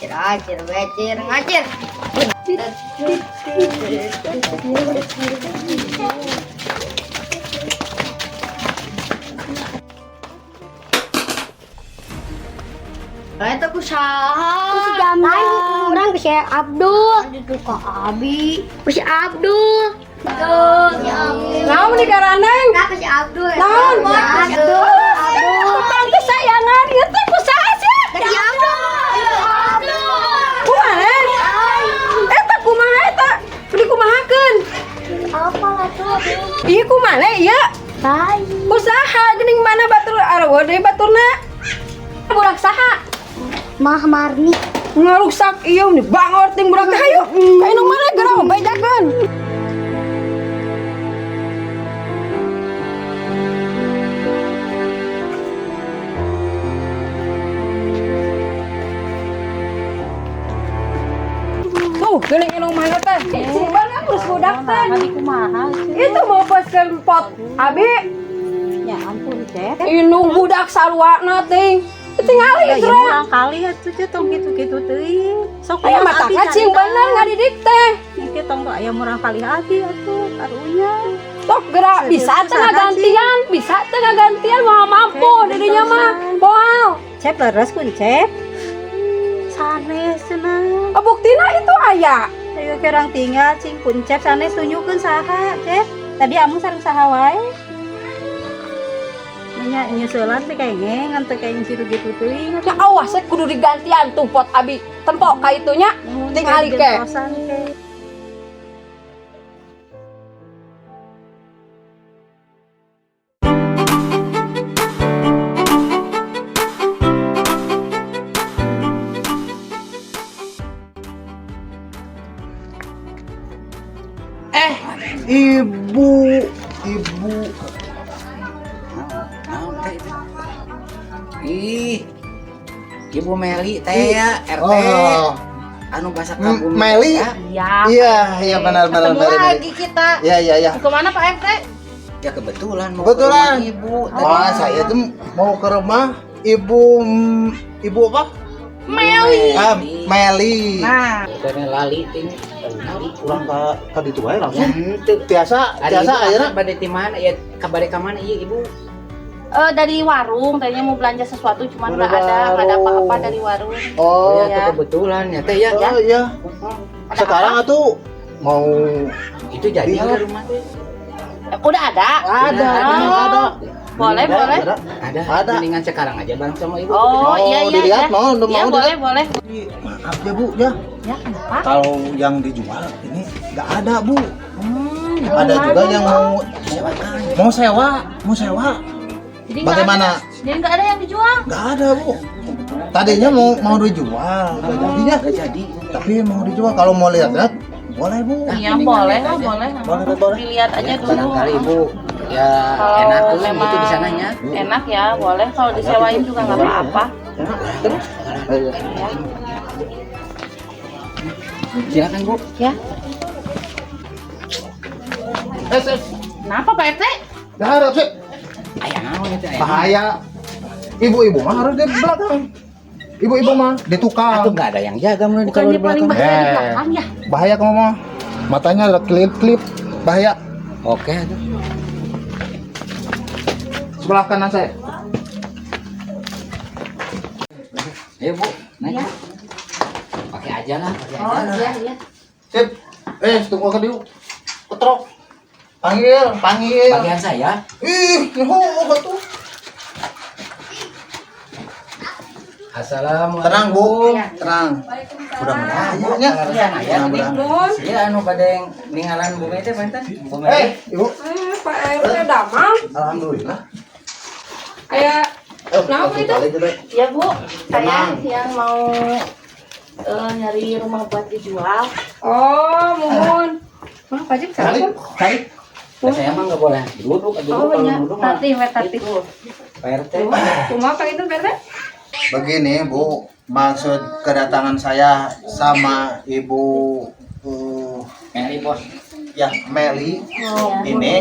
Acir acir becir ngacir. Eta ku saha? Lain urang ku si Abdul. Itu ka Abi. Ku si Abdul. Naon di garaneng? Nah, ku si Abdul. Naon? Abdul. Abdul. Utang kesayangan ieu teh ku saha sih? Ku si Abdul. Abdul. Kumaha? Eta kumaha eta? Beli kumahakeun? Apa lah tuh? Ieu kumaha ieu? Lain. Ku saha geuning mana batur arwah deui baturna? Budak saha? Mah Marni. Ngaruksak ieu nih bangor ting budak teh hayu. Ka indung mana geura bejakeun. Tuh, geuning indung mana teh? Sumban ngurus budak teh. Kumaha Itu mau pesen pot abi. Ya ampun, Cep. Indung budak saluana ting. Tingali Ya itu. murang kali atuh Cep tong kitu-kitu teuing. Sok Aya mata kacing bener ngadidik teh. Iki tong aya murang kali abi atuh karunya. Tok gerak bisa teu ngagantian, bisa teu ngagantian moal mampu didinya mah. Moal. Cep leres kun Cep. Sanes cenah. Oh, buktina itu aya. Ayo kerang tinggal cing pun Cep sanes tunjukkeun saha Cep. Tadi amu sareng saha wae. Nya nyusulan teh kayaknya ngan teh kayaknya situ gitu teuing. Ya awas we kudu digantian tuh pot abi. Tempok ka itunya. Tingali ke. Gentosan ke. Ibu, ibu, Naon teh itu? Ih. Ibu Meli teh ya, RT. Oh. Anu bahasa kampung. Meli? Ya. Iya. Iya, iya benar benar Ketemu benar. lagi kita. Iya, iya, iya. Kemana Pak RT? Ya kebetulan mau Kebetulan. ke rumah ibu. Tadi. Wah, saya tuh mau ke rumah ibu ibu apa? Meli. Ah, Meli. Nah, Karena lali ting. Lali. Kurang ke ditu wae Ya langsung. henteu. Tiasa, Ari tiasa ibu ayeuna. Bade ti mana ya kabare ka mana ieu ibu? Dari warung tadinya mau belanja sesuatu cuman Dari nggak ada warung. apa-apa dari warung. Oh, ya, iya. tuh kebetulan ya teh ya. oh iya. Sekarang atuh mau Itu jadi Iya. ke rumah teh. Udah ada. ada, Oh. ada. Boleh, Ada, boleh. ada. Ada. Ada. Mendingan sekarang aja bareng sama ibu. Oh, Mau iya iya. dilihat, iya. mau, Iya, mau boleh, boleh. Maaf ya Bu ya. Ya, kenapa? Kalau yang dijual ini nggak ada Bu. Ada juga yang mau mau sewa, mau sewa. Jadi nggak Bagaimana? ada. Jadi nggak ada yang dijual. Nggak ada Bu. Tadinya mau mau dijual, nggak jadinya. Enggak jadi. Tapi mau dijual kalau mau lihat-lihat boleh Bu. Iya, mendingan boleh lihat lah, aja. boleh. Boleh, boleh. Dilihat aja Ya, dulu. barangkali ibu ya Kalau enak tuh memang gitu di sananya. Enak ya, boleh. Kalau disewain juga nggak apa-apa. Terus? Ayo. Silakan Bu. Ya. Eh, eh, Kenapa Pak RT? nggak ada sih. Aya naon itu aya. Bahaya. Ibu-ibu mah harus di belakang. Ibu-ibu mah di tukang. Atau nggak ada yang jaga mulai kalau Bukannya di paling belakang. bahaya di Eh. belakang ya? Bahaya kamu mah. Matanya ada klip-klip. Bahaya. Oke tuh. Sebelah kanan saya. Ayo Bu, naik. Bu. Pakai aja lah, pakai aja. Oh iya iya. Sip. Eh, tunggu ke dieu. Ketrok. Panggil, panggil. Bagian saya. Ih, oh, tuh. Assalamualaikum. Tenang, Bu. Tenang. Mudah-mudahan ya. Iya, ya. Mudah-mudahan. Iya, anu pada yang ningalan bumi teh panten. Bu Meli. Eh, Ibu. Pak RT damang. Alhamdulillah. Aya Eh, Kenapa langsung itu? balik kita. Iya Bu, saya Tenang. yang mau nyari rumah buat dijual. Oh, muhun. Mah Pak Jim Tarik, salah. tarik. Nah, saya mah nggak boleh duduk, aja Oh kalau iya, duduk mah. tati, we tati. Itu. Pak RT. Kumaha Pak itu Pak RT? Begini, Bu, maksud kedatangan saya sama Ibu Meli bos. ya Meli ini,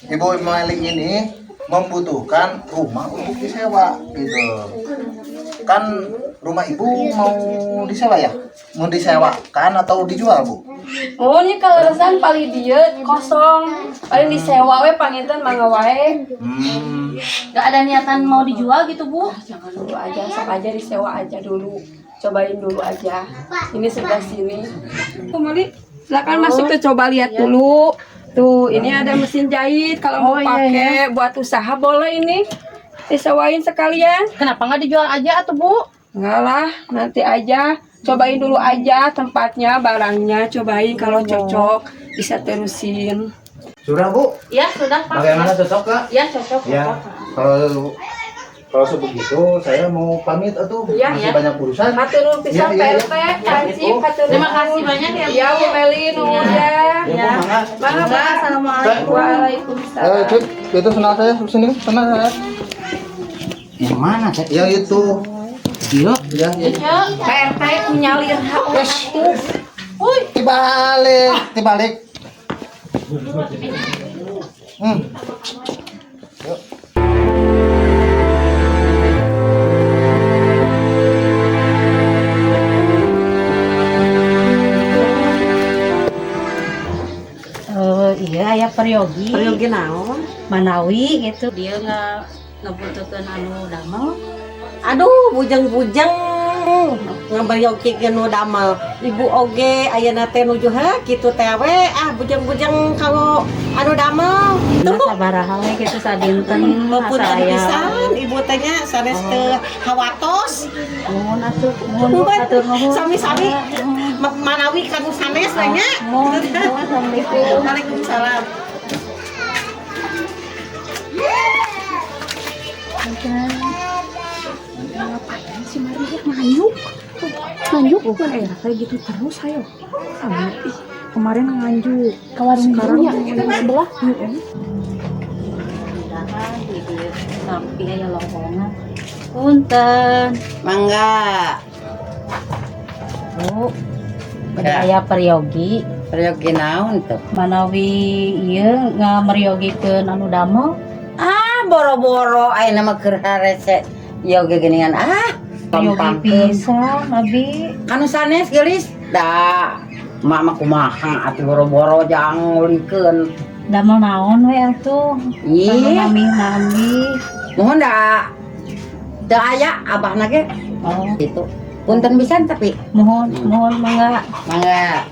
Ibu Meli ini membutuhkan rumah untuk disewa gitu. Kan rumah ibu mau disewa ya? Mau disewakan atau dijual, Bu? Oh, ini kaleresan paling dieu kosong. Paling disewa we panginten mangga wae. Gak ada niatan mau dijual gitu, Bu? Jangan dulu aja, sok aja disewa aja dulu. Cobain dulu aja. Ini sebelah sini. Tuh, Meli, silakan masuk tuh coba lihat dulu. Tuh, ini ada mesin jahit kalau mau pakai buat usaha boleh ini. Disewain sekalian. Kenapa nggak dijual aja atuh, Bu? Enggak lah, nanti aja. Cobain dulu aja tempatnya, barangnya, cobain kalau cocok bisa terusin. Sudah, Bu. Ya, sudah, Pak. Bagaimana, cocok gak? Ya, cocok. Ya, kalau kalau sebegitu saya mau pamit atuh. Ya, Masih ya. banyak urusan. Hatur nuhun pisan Iya, iya, Pak RT, Hansip, hatur Terima nuhun. kasih banyak ya, Bu. Ya, Bu Meli, nuhun ya. Ya, Bu, mangga. Mangga, Pak. Assalamualaikum. Waalaikumsalam. Eh, Cik, itu senang saya sini, senang saya. Yang mana teh? Yang itu. Iya. Ya, ya. Pak RT nyalir hak atuh. Dibalik, dibalik. Yuk. Oh iya, aya peryogi. Peryogi naon? Manawi gitu. Dia nggak ngebutuhkan anu damel. Aduh, bujeng-bujeng ngaberyogikeun nu damel. Ibu oge ayeuna teh nuju ha kitu teh we, ah, bujeng-bujeng kalau anu damel. Nah, sabaraha we gitu sadinten? Punten asa aya. pisan ibu teh nya, sanes teu hawatos. Nuhun atuh, nuhun, Bu, hatur nuhun. Sami-sami, manawi kanu sanes we nya. Nuhun, nuhun, Assalamualaikum. Waalaikumsalam. Ngapain si Maria nganjuk? Nganjuk bukan kayak gitu terus ayo. Ah, ih, kemarin nganjuk. Ke warung Sekarang ya, sebelah. Mudahan di dieu sampai aya lowongan. Punten. Mangga. Bu, bade aya peryogi. Peryogi naon tuh? Manawi ieu ngameryogikeun anu damel. Ah, boro-boro ayeuna mah keur harese yogi geuningan ah. Peryogi pisan abi. Kanu sanes geulis da mak mah kumaha atuh, boro-boro jang ngulikeun. Damel naon we atuh? Anu Ih, nami-nami. Mohon da teu aya abahna ge Oh, gitu. Punten pisan tapi mohon, mohon, mangga. Mangga.